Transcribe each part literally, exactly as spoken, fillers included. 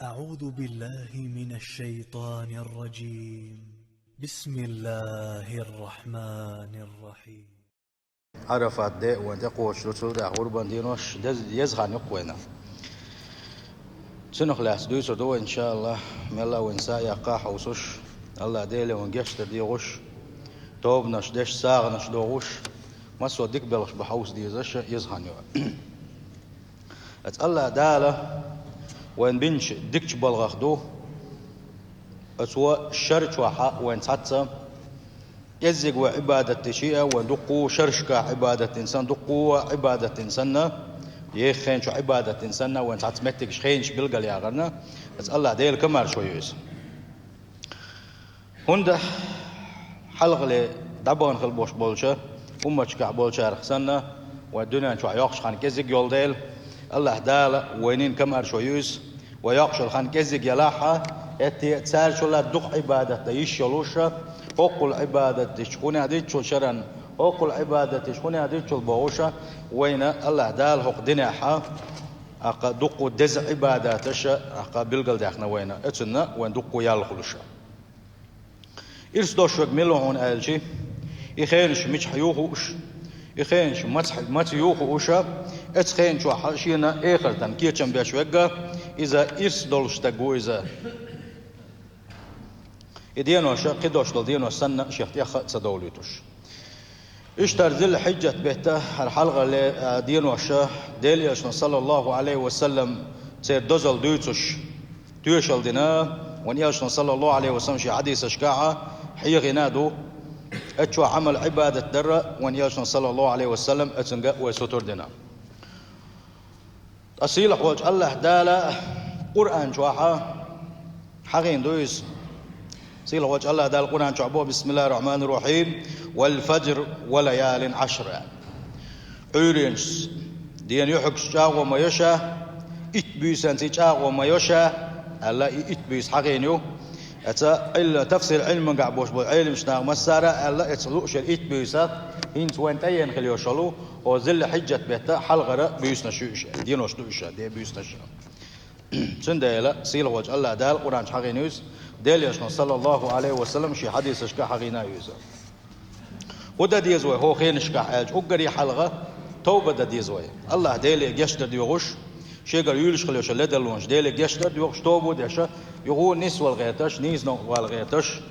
أعوذ بالله من الشيطان الرجيم. بسم الله الرحمن الرحيم. Ӏарафат де вайн тӀекхочуш ду, цул тӀаьхьа гӀурбан денош дез-, еза хан ю-кх вайна. Цунах лаьцна дуьйцур ду вай, иншааллахӀ, мелла а вайна са а яккха хьовсуш, АллахӀ Деле вайна гечдар дегӀуш, тобанаш деш, сагӀанаш догӀуш, массо а дика белхаш ба хьовса дезаш еза хан ю. Аса АллахӀ Дала вайна бинчу дикачу балхах ду, аса шар чохь а вайна цхьацца кӀеззиг вай Ӏибадат дича а, вайн дуккха а шаршкахь Ӏибадат дина санна, дуккха а Ӏибадат дина санна, еха хенахь Ӏибадат дина санна, вайн цхьацца меттигаш хенаш билгалъяхарна, аса АллахӀ Делан комаьршо ю иза. ХӀунда хьалхале дӀабахана хила болуш болчу умматашкахь болчарах санна, вайн дуьнен чохь йоккхуш хан кӀеззиг йолу дела, АллахӀ Дала вайнийн комаьршо ю иза, вай йоккхуш йолу хан кӀеззиг елахь а, хӀетте а цаьршалла дукха Ӏибадат дан йиш йолуш а, хӀоккхул Ӏибадат дича хӀунда диччул шаран, хӀоккхул Ӏибадат дича хӀунда диччул бохуш а, вайна АллахӀ Дала хӀокху динехь а, аккха дуккха деза Ӏибадаташ а, аккха билгалдаьккхина вайна, оцунна вайн дуккха ял хуьлуш а. Ирс долуш верг мила ву хьуна аьлча, и хенаш мичахь ю хууш, и хенаш маца, маца ю хууш а, оцу хенан чохь шена эхартан кечам беш верг а, иза ирс долуш стаг ву иза. И денош а, кхидолуш долу денош санна а шех тӀех а ца довлуьйтуш. Иштта хӀара Зил-Хьиджат беттан, хӀара хьалхале, а, денош а, Делан Элчано, саллаллахӀу Ӏалайхи ва саллам, церан дозалла дуьйцуш, тоьшалла дина, вайн Элчано, саллаллахӀу Ӏалайхи ва саллам, шен хьадисашкахь а хьехийна а ду, оцу чохь Ӏамал-Ӏибадат дар а, вайн Элчано, саллаллахӀу Ӏалайхи ва саллам, оцуьнга а вай сутара дина. Ткъа сийлахь волчу АллахӀ Дала Къуръан чохь а хьахийна ду иза. Сийлахь волчу АллахӀ Дала Къуръан чохь боху: «БисмиллахӀир-рахьманир-рахьим, вал-фаджр, ва лаялин Ӏашр». Ӏуьйренаш, дена юьхьигаш чӀагӀо ма йо ша, итт буьйсанца чӀагӀо ма йо ша, аьлла, и итт буьйса хьахийна ю. Эца Ӏилла-, тафсир Ӏилмангахь болуш болу Ӏеламчу наха массара а аьлла, эца луъушъерг итт буьйса, хӀинца вайн тӀеена хила йолуш йолу, хӀо Зил-Хьиджат беттан хьалхара буьйсанаш ю уьш, денош ду уьш, де буьйсанаш. Цундела сийлахь волчу АллахӀ Дала Къуръан чохь хьахийна ю иза, Делан Элчано, саллаллахӀу Ӏалайхи ва саллам, шен хьадисашкахь хьахийна а ю иза. ХӀун дан деза вай хӀокху хенашкахь аьлча, уггаре хьалха тоба дан деза вай. АллахӀ Деле гечдар доьхуш, шегара юьйлуш хила йолуш йолу ледарлонаш Деле гечдар доьхуш, тоба деш, юха нисвала гӀерташ, нийсонна вала гӀерташ,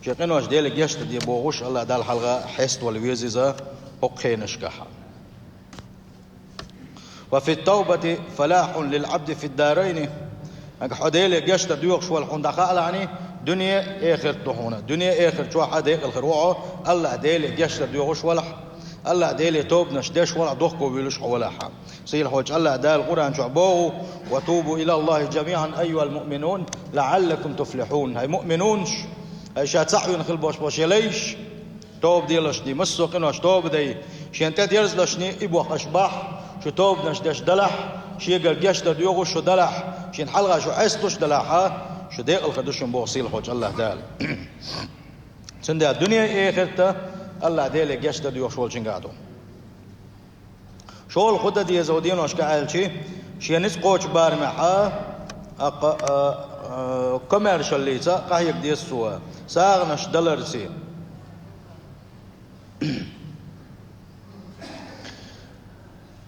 шен къинош Деле гечдар де бохуш, АллахӀ Далла хьалха хьеставала веза иза хӀокху хенашкахь. «Ва фи ттавбати фалахьун лил Ӏабди фид-дарайни». Нагахь хьо Деле гечдар доьхуш валахь, хьуна дӀахаалахьаний, дуьне а, эхарт а ду хьуна. Дуьне а, эхарт чохь а декъалхир ву хьо, АллахӀ Деле гечдар доьхуш валахь, АллахӀ Деле тобанаш деш валахь, дохко вуьйлуш хьо валахь. Сийлахь волчу АллахӀ Дала Къуръан чохь боху: «Ва тубу илаллахӀи жамиӀан айюхӀал муъминун, лаӀаллакум туфлихьун». ХӀай муъминунаш, хӀай ша цхьаъ вина хила болуш болу шен лайш, тоба делашний, массо а къинош тоба дай, шен тӀедерзалашний, и бохкаш бахь, шу тобанаш деш далахь, шегара гечдар доьхуш шу далахь, шен хьалха шу хьесталуш далахь, шу декъалхир ду шуна боху сийлахь волчу АллахӀ Дала. Цундела дуьне а, эхарт а АллахӀ Деле гечдар доьхуш волчуьнгахь ду. ШолгӀа хӀун дан деза вай деношка аьлчи, шен ницкъ кхочу барамехь а, аккха, а, а, комаьршаллица къахьега деза цо, сагӀанаш даларций.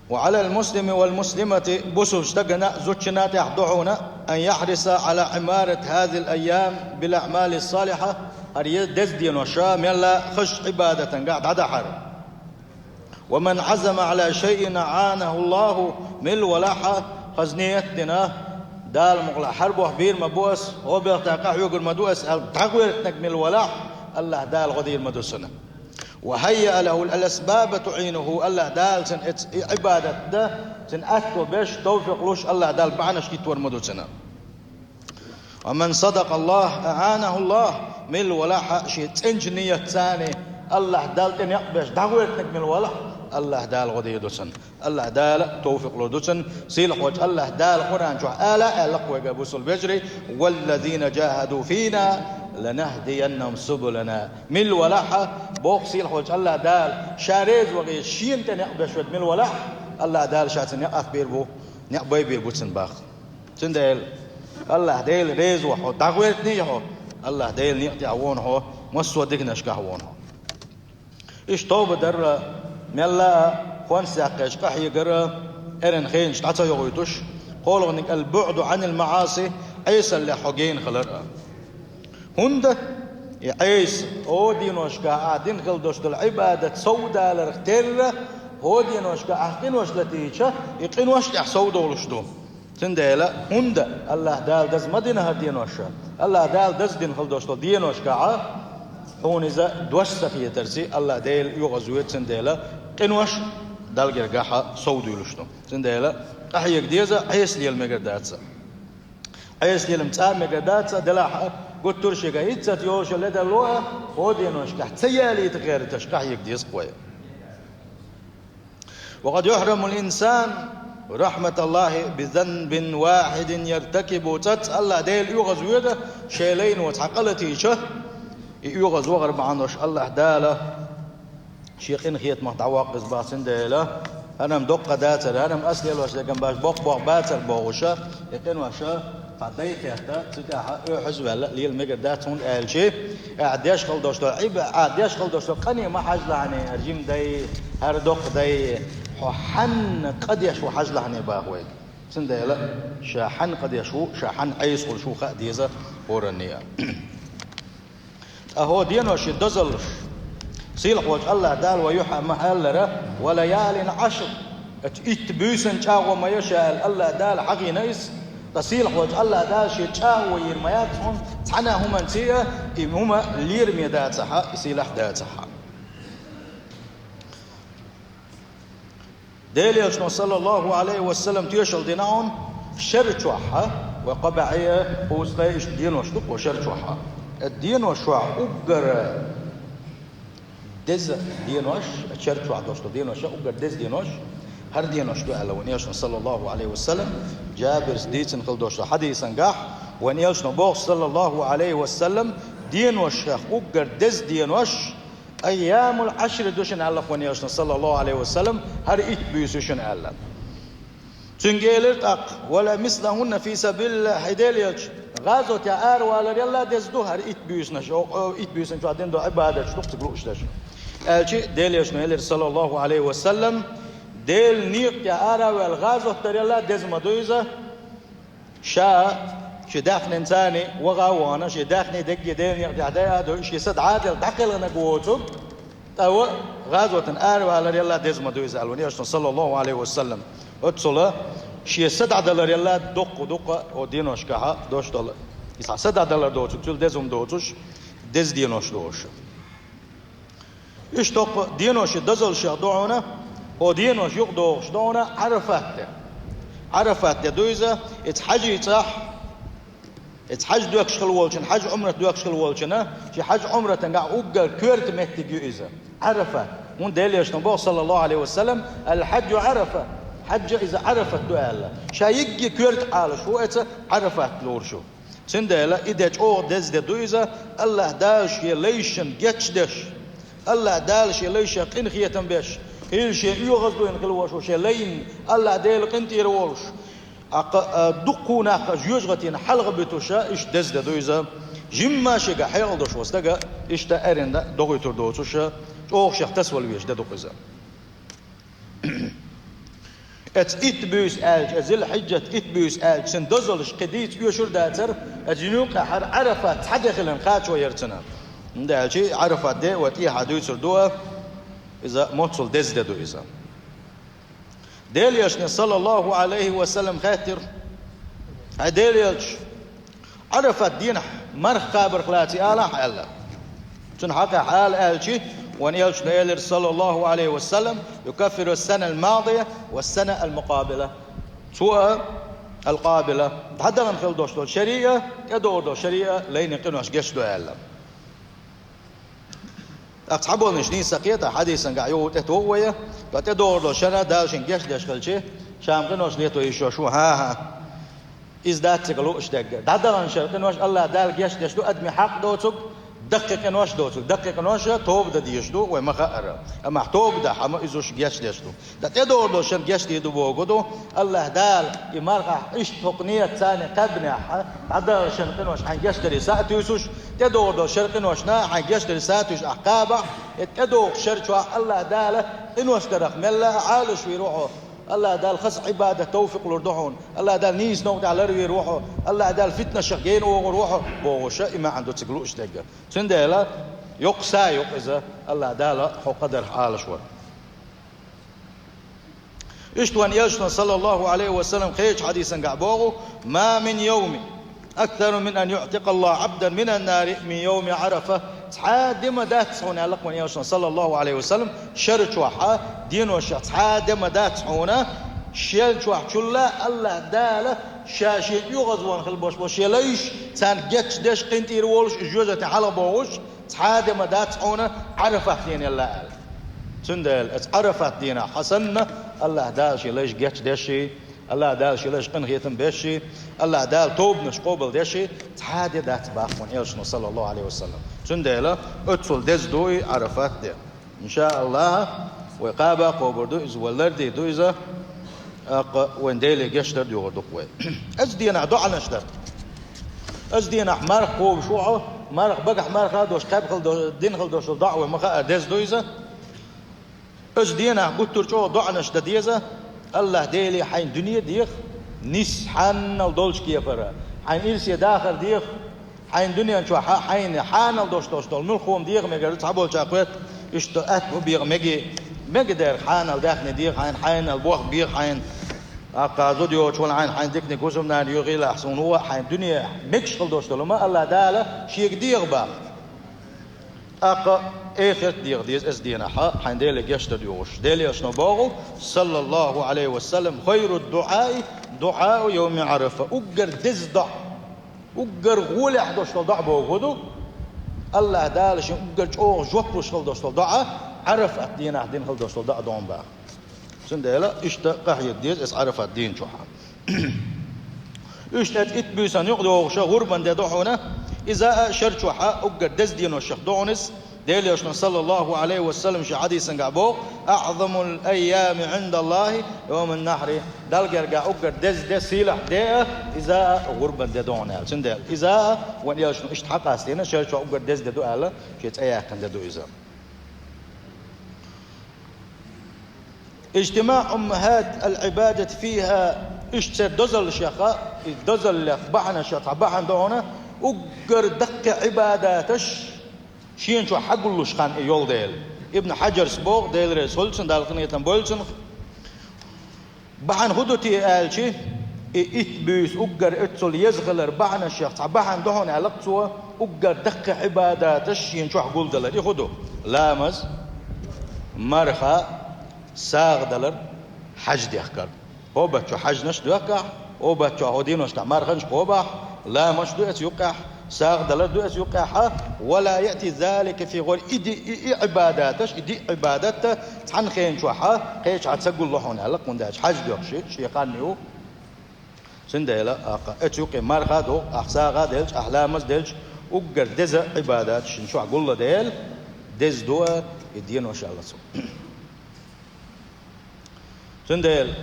«Ва Ӏалал муслими вал муслимати», бусулба стагана, зудчунна тӀехь ду хьуна, «ан яхьриса Ӏала Ӏимарати хӀазихил айям бил аӀмали ссалихьа», хӀара е-, деза денош а мелла а хазачу Ӏибадатангахь дӀадахьар. «Ва ман Ӏазама Ӏала шайъин аӀанаху ЛлахӀу», мила валахь а, хаза ният а дина, Дала мукъалахь хӀара боху бийр ма бу ас, гӀо белхта къахьоьгур ма ду ас аьлла, дӀагӀоьртинарг мила валахь, АллахӀ Дала гӀо дийр ма ду цунна. «Ва хӀаййаа лахул асбаба туӀинуху», АллахӀ Дала цунна эц-, и Ӏибадат дан, цунна атто беш, тавфикъ луш, АллахӀ Дала бахьанаш хӀиттор ма ду цунна. «Ва ман садакъа ЛлахӀа аӀанаху ЛлахӀ», мила валахь а, шен цӀеначу ниятца царна АллахӀ Далла тӀе некъ беш дӀагӀоьртинарг мила валахь, АллахӀ Дала гӀо дийр ду цунна. АллахӀ Дала тавфикъ лур ду цунна. Сийлахь волчу АллахӀ Дала Къуръан чохь ала а аьлла-кх вайга, бусулба вежарий: «Валлазина жахаду фина ланахдияннахум субулана». Мила валахь а, боху сийлахь волчу АллахӀ Дала, ша реза вахийта шена тӀе некъ беш верг мила валахь, АллахӀ Дала ша цунна некъ атта бийр бу, некъ бай бийр бу цунна боху. Цундела АллахӀ Дела реза ву хьо, дӀагӀертаний хьо, АллахӀ Дела некъа тӀехь ву хьо, массо а диканашкахь ву хьо. Иштта тоба дар мелла а хӀонс яккхийча къахьегара эрна хенаш дӀа ца йогӀуьйтуш, кхоалгӀаниг البعد عن المعاصي, Ӏесаллех хьо гена хилар а. ХӀунда и Ӏеса, хӀо деношка ахь дина хила долуш долу Ӏибадат совдаларх терра, хӀо деношка ахь къинош латийча, и къинош тӀехь совдолуш ду. Цундела хӀунда АллахӀ Дала даза ма дина хӀара денош? АллахӀ Дала даза дина хила долуш долу деношкахь хьуна иза дош ца хетарций, АллахӀ Дела оьгӀазвоьду цундела къинош Далла гергахь совдуьйлуш ду. Цундела къахьега деза, Ӏеса лела мегар дац. Ӏеса лела-м цкъа а мегар дац, делахь а гуттар а шега хӀинцца йолуш ледарло а, хӀо деношкахь ца ялийта гӀерташ къахьега деза-кх вай. وقد يحرم الإنسان رحمة الله بذنب واحد يرتكبه. ЦӀацца АллахӀ Дела оьгӀазвоьду, шен лайно цхьа къа латийча, и оьгӀазвахар бахьана долуш АллахӀ Дала шен къинхетамах дӀавоккху иза бах. Цундела хӀара-м доккха дацара, хӀара-м ас лелош дерг-м баш боккха боху бацара бохуша, и къиноша хьан дай хетта, цу тӀехь оьхьаз а ваьлла лела мегар дац, хӀунда аьлча, ахь деш хила долуш долу Ӏиба-, ахь деш хила долуш долу къане ма хьажлахьане, хӀара жима дай, хӀара доккха дай, хьо хьанна къа деш ву хьажлахьане баха вайга. Цундела ша хьанна къа деш ву, ша хьанна Ӏеса хуьлуш ву хаа деза хӀоранна а. Ткъа хӀо денош шен дозаллаш, сийлахьволчу АллахӀ Дала вай юьхьа ма-аьллара: «وليال عشر», итт буьйсан чӀагӀо ма йо ша аьлла, АллахӀ Дала хьахийна иза. Ткъа сийлахьволчу АллахӀ Дала шен чӀагӀо йийр ма яц хьуна цхьана а хӀуманца а, и хӀума лераме дацахь а, и сийлахь дацахь а. Делан Элчано, саллаллаху Ӏалайхи ва саллам, тоьшалла дина хьуна шер чохь а, вай кхо бӀе а, кхузткъе а иштта денош ду-кх вай шер чохь а. Денош чохь уггар деза денош, шер чохь долуш долу денош, уггар деза денош, хӀара денош ду аьлла вайн Элчано, саллаллаху Ӏалайхи ва саллам. Джабирс дийцина хила долуш долу хьадисан гахь вайн Элчано боху, саллаллаху Ӏалайхи ва саллам, деношех уггар деза денош «أيام العشر» ду шуна аьлла вайн Элчано, саллаллаху Ӏалайхи ва саллам, хӀара итт буьйса ю шуна аьлла. Цуьнга элира тӀаккха: «ولا مثلهن في سبيل الله», хӀай Делан Элча, гӀазоте араваларал а деза ду хӀара итт буьйсанаш, о, о, итт буьйсан чохь дина долу Ӏибадаташ ду-кх цига лууш дерш. Аьлча, Делан Элчано элира, саллаллаху Ӏалайхи ва саллам, Делан некъа тӀе ара а ваьлла гӀазот дарал а деза ма ду иза, ша шен даьхнинца ваха а вахана, шен даьхни дерриге Делан некъа тӀехь дайа а дойуш, шен са дӀа а делла дӀакхелхинарг воцург, тӀаккха гӀазотана араваларал а деза ма ду иза аьлла вайн Элчано, саллаллаху Ӏалайхи ва саллам. Оццула шен са дӀадаларал а доккха ду-кх хӀо деношкахь долуш долу. Иза хьан са дӀадалар доцург, цуьнан деза хӀума доцуш, деза денош долуш. Иштта хӀокху деношийн дозаллех ду хьуна, хӀо денош юкъадохуш ду хьуна Ӏарафат де. Ӏарафат де ду иза, иза хьажцӀахь, иза хьаж доьхкуш хила волчун, хьаж-Ӏумрат доьхкуш хила волчун, шен хьаж-Ӏумратан гахь уггар коьрта меттиг ю иза, Ӏарафат. ХӀунда Делан Элчано боху, саллаллаху Ӏалайхи ва саллам: «الحج عرفة», хьаж иза Ӏарафат ду аьлла. Ша йигге коьрта Ӏалаш ву оцу Ӏарафат лоруш ву. Цундела и де чӀогӀа деза де ду иза, АллахӀ Дала шен лайшна гечдеш, АллахӀ Дала шен лайшна къинхетам беш, хӀинца шен оьгӀаздойн хила волуш ву шен лайна, АллахӀ Делан къинтӀера волуш, а кха-, а, дуккха а нах жоьжахатина хьалха буьтуш, иштта деза де ду иза. Жимма шега хьекъал долуш волу стага иштта аьррина догӀуьйтур доцуш, чӀогӀа шех тасавала везаш де ду-кх иза. Эцу итт буьйса аьлча, э, Зил-Хьиджат итт буьйса аьлча, цуьнан дозаллаш кхин дийца оьшур а дацара, эцу юкъахь хӀара Ӏарафат цхьа де хиларна кхачо яра цунна. ХӀунда аьлча Ӏарафат де вай тӀехьа дуьйцур ду, иза моццул деза де ду иза. Делан Элчане, саллаллаху Ӏалайхи ва саллам, хаьттира: «ХӀай Делан Элча, Ӏарафат дийнахь марха кхабарх лаций алахьа», — аьлла. Цунна хьакъехь ала аьлча, вайн Элчано элира, саллаллаху Ӏалайхи ва саллам: «يكفر السنة الماضية والسنة المقبلة». Цо а, ал-къабила, дӀадахана хила долуш долу шариӀа, тӀедогӀур долу шариӀа лайнийн къинош гечдо аьлла. ТӀаккха цхьаболнаш нийса кхета, хьадисан гахь юха тӀетоха вай, ткъа тӀедогӀур долу шарахь Дала шен гечдеш хилча, ша-м къинош лето йиш йолуш ву, хӀан-хӀа. Иза дац цига лууш дерг. ДӀадахана шайн къинош АллахӀ Дала гечдеш ду, адамийн хьакъ доцург, Даккхий къинош доцург, даккхий къинош тоба дан дезаш ду, вай ма хаъара. Амма тоба дан хӀама иза уж гечдеш ду. ТӀаккха тӀедогӀур долу шеран гечдийр ду бохург ду, АллахӀ Дала и мархахь иштта хӀокху нийят царна кхаьбнехь, дӀадахаран шеран къинош хьайн гечдаре са а туьйсуш, тӀедогӀур долу шеран къиношна хьайн гечдаре са а туьйсуш ахь кхабахь, и тӀедогӀучу шер чохь АллахӀ Дала къинош дарах мелла а Ӏалашвийр ву хьо. АллахӀ Дала хаза Ӏибадат товфикъ лур ду хьуна. АллахӀ Дала нийса новкъа тӀехь ларвийр ву хьо. АллахӀ Дала фитнашах гена вогӀур ву хьо, бохуша, и маьӀна ду цига лууш дерг. Цундела йоккха са ю иза, АллахӀ Дала хьо къадарх Ӏалашвар. Иштта вайн элчано, саллаллаху Ӏалайхи ва саллам, кхечу хьадисангахь боху: «Ма мин йовмин аксару мин ан юътикаллаху Ӏабдан минан нари мин йовми Ӏарафа». Цхьа а де ма дац хьуна, аьлла вайн элчано, саллаллаху Ӏалайхи ва саллам, шер чохь а, деношкахь цхьа а де ма дац хьуна, шер чохь чулла АллахӀ Дала ша шен оьгӀазвахна хила болуш болу шен лайш, царна гечдеш, къинтӀера волуш, жоьжахатин хьалха бохуш, цхьа а де ма дац хьуна Ӏарафат дийнахь аьлла. Цундела оцу Ӏарафат дийнахь хьан санна, АллахӀ Дала шен лайш гечдеш, АллахӀ Дала шен лайш къинхетам беш, АллахӀ Дала тобанаш къобалдеш, цхьа а де дац боху вайн элчано, саллаллаху Ӏалайхи ва саллам. Цундела оццул деза ду и Ӏарафат де. Ин ша АллахӀ, вай кхаба кхобур ду иза, вай лардийр ду иза, тӀаккха вайн Деле гечдар доьхур ду-кх вай. Оцу дийнахь доӀанаш дар. Оцу дийнахь марха кхобуш ву хьо, марха, багахь марха а долуш, кхаьбна хила до-, дина хила долуш долу доӀа вай ма хаъара деза ду иза. Оцу дийнахь гуттар а чӀогӀа доӀанаш дан деза, АллахӀ Деле, хьайна дуьне а деха, нис хьанал долчу кепара, хьайна ирсе дахар деха, хьайна дуьнен чохь хьайна хьанал долуш долуш долу муьлхха хӀума деха мегар ду, цхьаболчара кхетта, иштта атта хӀун беха мега, мега дерг хьанал даьхни деха хьайна, хьанал бох беха хьайна, тӀаккха зуда йоцуш валахь хьайна, хьайна диканиг хӀусамнана йоьхийлахь суна, хьайна дуьне мегаш хила долуш долу хӀума АллахӀ Дала шега деха боху. ТӀаккха эхарт деха деза оцу дийнахь, хьайн Деле гечдар доьхуш. Делан элчано боху, саллаллаху Ӏалайхи ва саллам: «Хайру дуӀаи дуӀау йовми Ӏарафа». Уггар деза доӀа, уггар гӀолехь долуш долу доӀа боху ду, АллахӀ Дала шен уггар чӀогӀа жоп луш хила долуш долу доӀа, Ӏарафат дийнахь дина хила долуш долу доӀа ду боху. Цундела иштта къахьега деза иза Ӏарафат дийна чохь. Иштта оцу итт буьйсанна юкъа догӀуш гӀурбан де ду хьуна, иза а шер чохь уггар деза деношех ду хьуна иза. Делан элчано, саллаллаху Ӏалайхи ва саллам, шен хьадисангахь боху: «АӀзамул айями ӀиндаллахӀи йовмун нахьри». Далла гергахь уггар деза де, сийлахь де а, иза а гӀурбан де ду хьуна аьлла. Цундела иза а вайн элчано иштта хьакъастийна, шер чохь уггар деза де ду аьлла, шен цӀе яьккхина де ду иза. «Ижтимаъ уммахӀатил Ӏибадати фихӀа», иштта церан дозаллашех, и дозаллех бахьанашех цхьа бахьана ду хьуна, уггар даккхий Ӏибадаташ шена чохь хьагуллуш хан и йолу дела. Ибн Хьаджарс боху, Дела реза хуьлда цунна, Далла къинхетам бойла цунах. Бахьана хӀун ду те аьлча, и итт буьйса уггар оццул еза хилар бахьанашех цхьа бахьана ду хьуна аьлла-кх цо, уггар даккхий Ӏибадаташ шена чохь гулдалар. И хӀун ду? Ламаз, марха, сагӀа далар, хьаьж дехкар. ХӀокху баттахь хьаьжнаш а доьхкахь, хӀокху баттахь, хӀокху деношкахь марханаш а кхобахь, ламазаш ду оцу юккъехь, сагӀа далар ду оцу юккъехь, «ва ла яъти залика фи гӀайри», и ди-, и, и Ӏибадаташ, и диъ Ӏибадат цхьана хенчохь кхечахьа ца гулло хьуна аьлла-кх, хӀунда аьлча хьаьж доьхуш шен хан ю. Цундела, ахь оцу юккъе марха а доху, ахь сагӀа а делча, ахь ламаз а делча, уггар деза Ӏибадат шена чохь гулло дела, деза ду и денош аьлла цо. Цундела,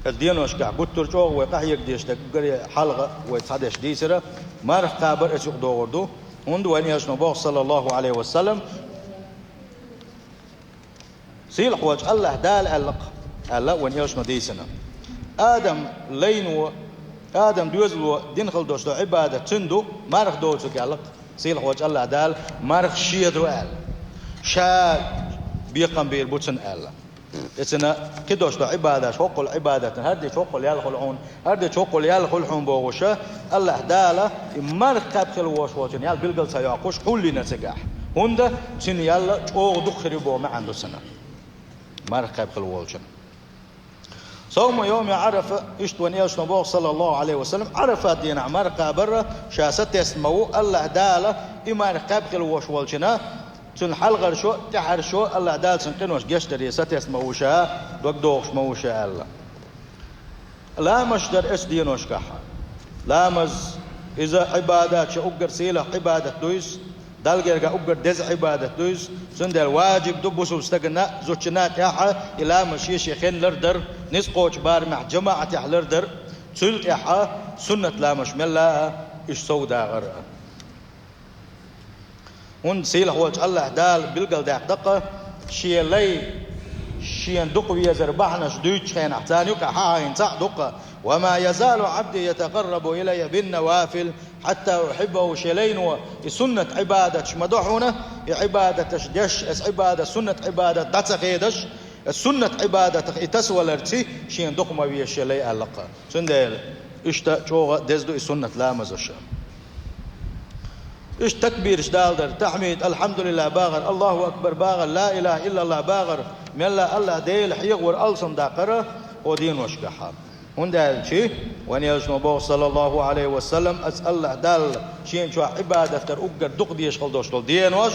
оцу деношкахь гуттар а чӀогӀа вай къахьега дезаш дерг, уггаре хьалха вай цхьадерш дийцира, марха кхабар оцу юкъа догӀур ду, хӀунда вайн элчано боху, саллаллаху Ӏалайхи ва саллам, сийлахь волчу АллахӀ Дала аьлла-кх, аьлла вайн элчано дийцина. Адам лайно, Адам доьзало дина хила долуш долу Ӏибадат цуьнан ду, марха доцург аьлла-кх, сийлахь волчу АллахӀ Дала марха шен ду аьлла. Ша бекхам бийр бу цунна аьлла. Эцна кхидолуш долу Ӏибадаташ, хӀоккхул Ӏибадатан, хӀара дича хӀоккхул ял хуьлу хьуна, хӀара дича хӀоккхул ял хуьлу хьуна бохуш, АллахӀ Дала и марха кхаьбна хила волуш волчун ял билгал ца йоккхуш, хьуллина цигахь. ХӀунда цуьнан ял чӀогӀа дукха хир ю боху маьӀна ду цуьнан. Марха кхаьбна хила волчун. Савму йовми Ӏарафа, иштта вайн элчано боху, саллаллаху Ӏалайхи ва саллам, Ӏарафат дийнахь марха кхабар ша сатесна ма ву, АллахӀ Дала и марха кхаьбна хила волуш волчунна, цуьнан хьалхара шо, тӀаьхьара шо, АллахӀ Дала цуьнан къинош гечдаре сатесна ма ву ша, дог дохуш ма ву ша аьлла. Ламазаш дар оцу деношкахь. Ламаз, иза Ӏибадат, ша уггар сийлахь Ӏибадат ду иза. Далла гергахь уггар деза Ӏибадат ду иза, цундела ваджиб ду бусулба стагана, зудчунна тӀехь и ламаз шен-шен хенна лардар, ницкъ кхочу барамехь жамаӀатехь лардар, цул тӀаьхьа суннат ламазаш мелла а, уьш сов дагӀар а. ХӀунда сийлахь волчу АллахӀ Дала билгалдаьккхина-кх, шен лай, шена дукха везар бахьанаш дуьйцучу хенахь, царна юкъахь хьан-хьан хӀинца а дукха: «وما يزال عبدي يتقرب إلي بالنوافل حتى أحبه», шен лайно и суннат Ӏибадаташ ма до хьуна, и Ӏибадаташ деш, аса Ӏибадат, суннат Ӏибадат дӀа ца хедаш, аса суннат Ӏибадатах и тасаваларца шена дукха ма веза шен лай аьлла-кх. Цундела иштта чӀогӀа деза ду и суннат ламазаш. Иштта такбираш даладар, тахьмид, алхьамдулиллахӀ бахар, АллахӀу акбар бахар, ла илахӀа иллаллахӀ бахар, мелла а АллахӀ Дела хьехавар алсамдаккхар а хӀокху деношкахь. ХӀунда аьлча вайн элчано боху, саллаллахӀу Ӏалайхи ва саллам, аса АллахӀ Далла шена чохь Ӏибадат дар уггар дукха дезаш хила долуш долу денош,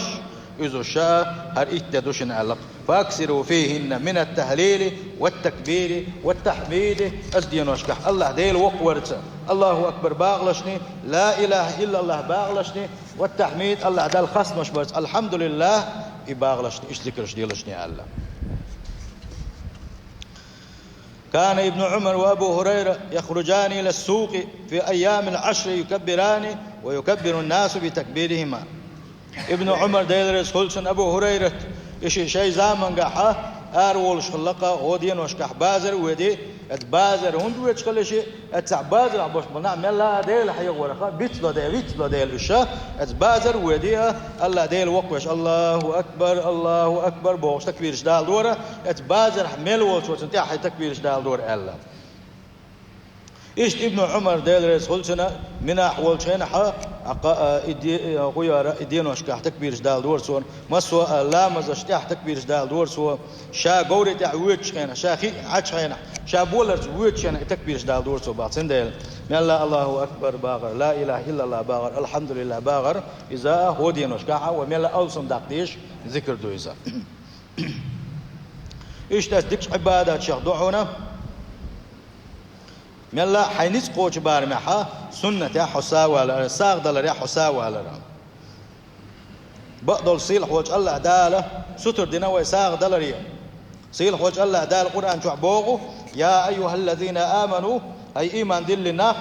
иза ша а хӀара итт де ду шуна аьлла-кх. «فأكثروا فيهن من التهليل والتكبير والتحميد». Аса деношкахь АллахӀ Дела воккхаварца, АллахӀу акбар бахалашний, ла илахӀа иллаллахӀ бахалашний, ва тахьмид, АллахӀ Далла хастамаш барца, алхьамдулиллахӀ, и бахалашний, иштта зикраш делашний аьлла. كان ابن عمر وأبو هريرة يخرجان إلى السوق في أيام العشر يكبران ويكبر الناس بتكبيرهما. Ибн Ӏумар, Дела реза хуьлда цунна, Абу ХӀурайрат, и ши шайн замангахь ара волуш хилла-кх, хӀокху деношкахь базар а воьдий, оцу базар хӀунда воьдуш хилла ши, оцу цхьа базарахь болуш болу нах мелла а Дела хьехаварх, бицло де, вицло дела уьш, оцу базар а воьдий, АллахӀ Дела воккхавеш, «АллахӀу акбар, АллахӀу акбар» бохуш, такбираш даладора, оцу базарахь мел волчо цунна тӀаьхьа такбираш даладора аьлла. Иштта Ибн Ӏумар, Дела реза хуьлда цунна, Минахь волчу хенахь, а, кха-, а, и де-, а, гӀу яра, и деношкахь такбираш даладора цо, массо а ламазаш тӀехь такбираш даладора цо, ша говре тӀехь воьдучу хенахь, ша хи Ӏачу хенахь, ша боларца воьдучу хенахь и такбираш даладора цо бах. Цундела мелла а АллахӀу акбар бахар, ла илахӀа иллаллахӀ бахар, алхьамдулиллахӀ бахар, иза хӀокху деношкахь а вай мелла а алсам даккха дезаш зикр ду иза. Иштта аса дикачу Ӏибадатех ду хьуна, мелла а хьайн ницкъ кхочу барамехь, суннатехь хьо сов валар, сагӀа даларехь хьо сов валар. Бакъдолу сийлахь волчу АллахӀ Дала сутара дина вай сагӀа даларе. Сийлахь волчу АллахӀ Дала Къуръан чохь боху: «Я айюхаллазина аману», хӀай ийман диллина нах,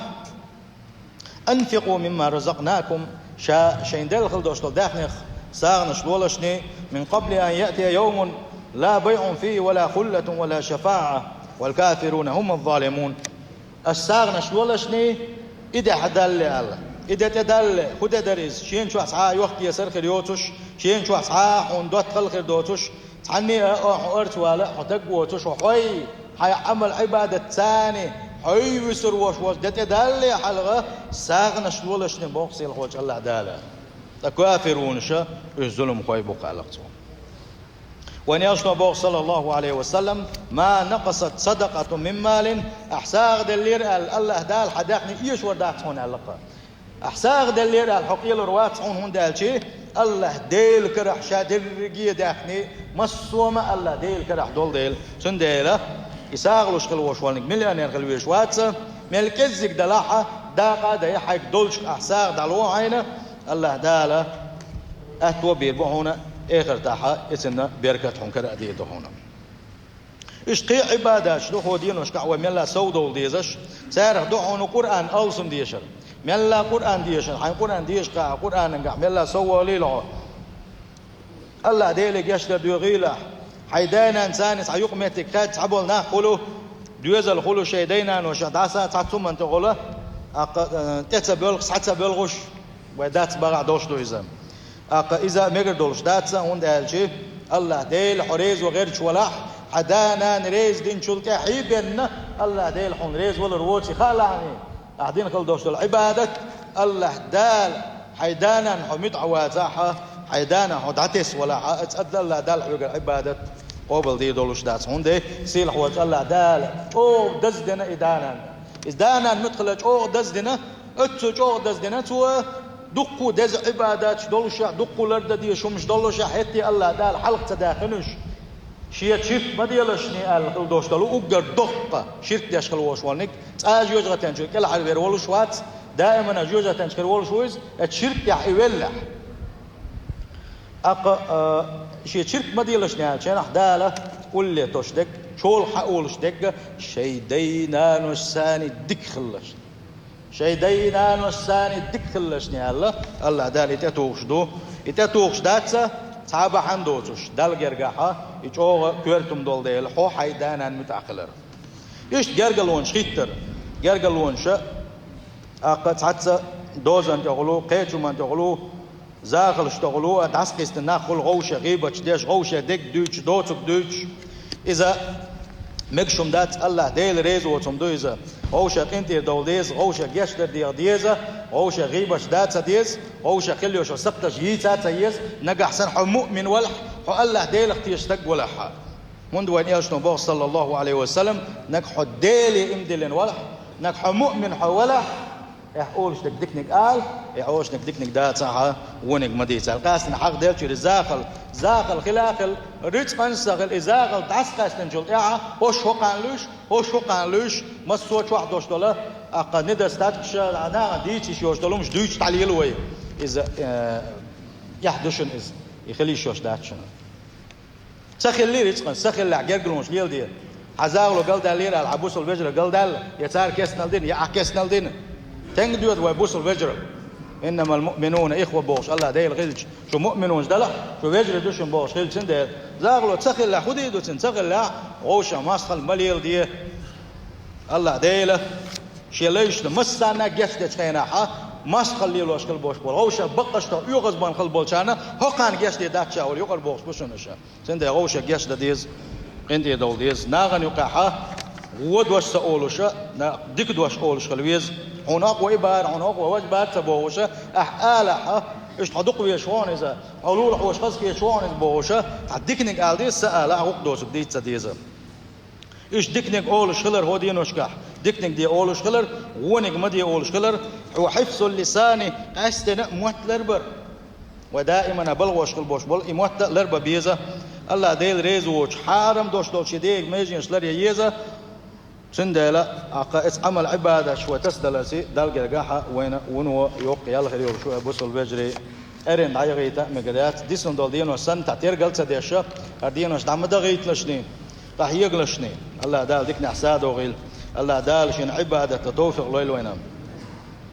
«анфикъу мимма разакънакум», ша шайна делла хила долуш долу даьхнех сагӀанаш лолашний, «мин къабли ан яътия йовмун ла байъун фийхи ва ла хуллатун ва ла шафаъа, вал кафируна хӀумаз залимун». Аш сагӀанаш лолашний, и де хьан далле аьлла. И де тӀедалле, хӀун де дара иза? Шена чохь цхьа а йохк-кесар хир йоцуш, шена чохь цхьа а хьуна доттагӀал хир доцуш, цхьанне а хьо арц вала а хьо таг воцуш, хьо хьой, хьайн Ӏамал-Ӏибадат царний хьой вуьсур вош волчу де тӀедалле хьалха, сагӀанаш лолашний боху сийлахь волчу АллахӀ Дала. Ткъа кафирунаша, уьш зуламхой бу-кх аьлла цо. Вайн элчано боху, саллаллахӀу Ӏалайхи ва саллам: «Ма накъасат садакъатун мин малин», ахь сагӀа деллера аьлла, АллахӀ Дала хьан даьхни эшор дац хьуна аьлла-кх. Ахь сагӀа деллера аьлла, хьо къелор вац хьуна, хӀунда аьлча АллахӀ Делан карахь ша дерриге а даьхни, массо а ма АллахӀ Делан карахь долу дела. Цундела и сагӀа луш хила волуш волниг миллионер хила везаш вац, мел кӀеззиг далахь а, дакъа а дай, хьайга долчух ахь сагӀа дӀало хьайна, АллахӀ Дала аьтто а бийр бу хьуна, эхартахь а и цуьнан беркат хьуна кара а дийр ду хьуна. Иштта кхин а Ӏибадаташ ду хӀокху деношкахь вай мелла а совдовла дезаш, царах ду хьуна Къуръан алсам дешар. Мелла а Къуръан дешар, хьайн Къуръан деша кхаъ, Къуръанангахь мелла а соввалийла хьо. АллахӀ Деле гечдар доьхийла ахь. Хьайн да-нана царна цхьа юкъаметтиг кхаьчча, цхьаболу нах хуьлу, доьзал хуьлу шайн дай-наноша дӀаса цхьа цуман тӀехула, аккха, э, тӀе ца боьлхуш, схьа ца боьлхуш, вай дац, багахь долуш ду иза. ТӀаккха иза мегар долуш дац, хӀунда аьлча АллахӀ Дела хьо резо гӀерташ валахь, хьан да-нана реза динчул тӀаьхьа а бенна, АллахӀ Дела хьуна реза валар воций хаалахьний, ахь дина хила долуш долу Ӏибадат, АллахӀ Дала хьайн да-нанна хьо муьтӀахь вацахь а, хьайн да-нана хьо дӀатесна валахь а, оцу АллахӀ Дала хьоьгара Ӏибадат къобалдийр долуш дац, хӀунда сийлахь волчу АллахӀ Дала чӀогӀа даздина и да-нана. Иза да-нана муьтӀахь хилла чӀогӀа даздина, оццул чӀогӀа даздина цо, дуккха а деза Ӏибадаташ долушехь, дуккха а лардан дезаш хӀумаш долушехь, хӀетте АллахӀ Дала хьалха ца даьккхина уьш. Шен ширк ма делашний аьлла хила долуш долу уггар доккха ширк деш хила волуш волниг, цкъа а жоьжахатен чуьра кӀелхьарвер волуш вац, даимана жоьжахатен чу хир волуш ву иза, оцу ширк тӀехь и веллехь. ТӀаккха, а, шен чирк ма делаш аьлча, нах Дала улле тосуш дерг, чолхе хьаолуш дерг, шайн дай-наной санна дика хилалаш. Шайн дай-наной санна дика хилалаш аьлла, АллахӀ Дала и тӀетухуш ду. И тӀетухуш дац цхьа бахьана доцуш, Далла гергахьа, и чӀогӀа коьртам долу дела, хьо хьайн да-нана муьтӀахь хилар. Иштта гергарлонаш хӀиттар. Гергарлонаша, тӀаккха цхьацца дозан тӀехула, кхечу хӀуман тӀехула, захалш тӀехула, а дӀасакхиссина нах хуьлу, вовшех гӀийбаташ деш, вовшех дерг дуьйцуш, доцург дуьйцуш. Иза мегаш хӀума дац, АллахӀ Дела реза воцург ду иза. Вовшех къинтӀера довла деза, вовшех гечдар деха деза, вовшех гӀийбаташ да ца деза, вовшех хила йолу сакхташ йийца ца еза, нагахь санна хьо муъмин валахь, хьо АллахӀ Делах тешаш стаг валахьа. ХӀунда вайн элчано боху, саллаллаху Ӏалайхи ва саллам, нагахь хьо Деле иман диллина валахь, нагахь хьо муъмин хьо валахь, эхь олуш дерг диканиг ала, эхь олуш дерг диканиг дацахьа, вониг ма дийца. Къаьстина хьагӀ делчуьра и захал, захал хила а хила, рицкъанца а хила, и захал дӀасакъаьстинчул тӀаьхьа, хӀорш хӀокхарна луьйш, хӀорш хӀокхарна луьйш, массо а чохь долуш долу, тӀаккха недостаткаш, нахана дийца йиш йолуш долу хӀумаш дуьйцуш дӀалела вай. Иза, э, эхь ду шуна иза, и хила йиш йолуш дац шуна. Ца хилли рицкъан, ца хиллехь гергарлонаш леладе. Хьан захало галдаьллера аьлла, хьан бусалба вежарал галдаьлла, я цара кестнал дина, я ахь кестнал дина. Стенга доьду вай бусалба вежарал? «Иннамал муъминуна ихва», бохуш, АллахӀ Дела хилча, шу муъминаш далахь, шу вежарий ду шуна бохуш хилча цундела. Захало ца хиллехь, хӀун дийр ду цуьнан ца хиллехь, вовшах мостагӀалла ма леладе. АллахӀ Дела шен лайшна массарна гечдечу хенахьа, мостагӀалла лелош хила болуш болу, вовшах баккъашха оьгӀазбан хила болчарна хӀокхарна гечде дац ша олу юкъара бохуш бу шуна аша. Цундела вовшех гечдан деза, къинтӀера довла деза. Нахана юкъахьа вон дош ца олуша, на-, дика дош олуш хила веза. Хьуна хӀокхо и бара, хьуна хӀокхо важа бара ца бохуша, ахь алахьа, иштта хьо дукха везаш вон иза, хьо лулахь ваш хаза кхеташ вон иза бохуша, цхьа диканиг ала деза, ца алахь, гӀукх доцург дийца ца деза. Иштта диканиг олуш хилар хӀо деношкахь, диканиг де олуш хилар, вониг ма де олуш хилар, хьо хьифзул лисани, къаьстина а мотт ларбар. Вай даимана балхош хила болуш болу и мотт а ларбан беза. АллахӀ Дела реза воцуш, хьарам долуш долчу и дега меженаш ларъян еза. Цундела, тӀаккха эцу Ӏамал-Ӏибадаташ вай тасадаларций, Далла гергахьа вайна вуно йоккха ял хир йолуш вай бусалба вежарий. Эрна дӀаяхийта а мегар яц, дисина долу денош санна, тӀе тергал ца деша, хӀара денош дӀа ма дахийталашний, къахьегалашний. АллахӀ Дала диканехь садогӀийла. АллахӀ Дала шена Ӏибадат дан товфикъ лойла вайна.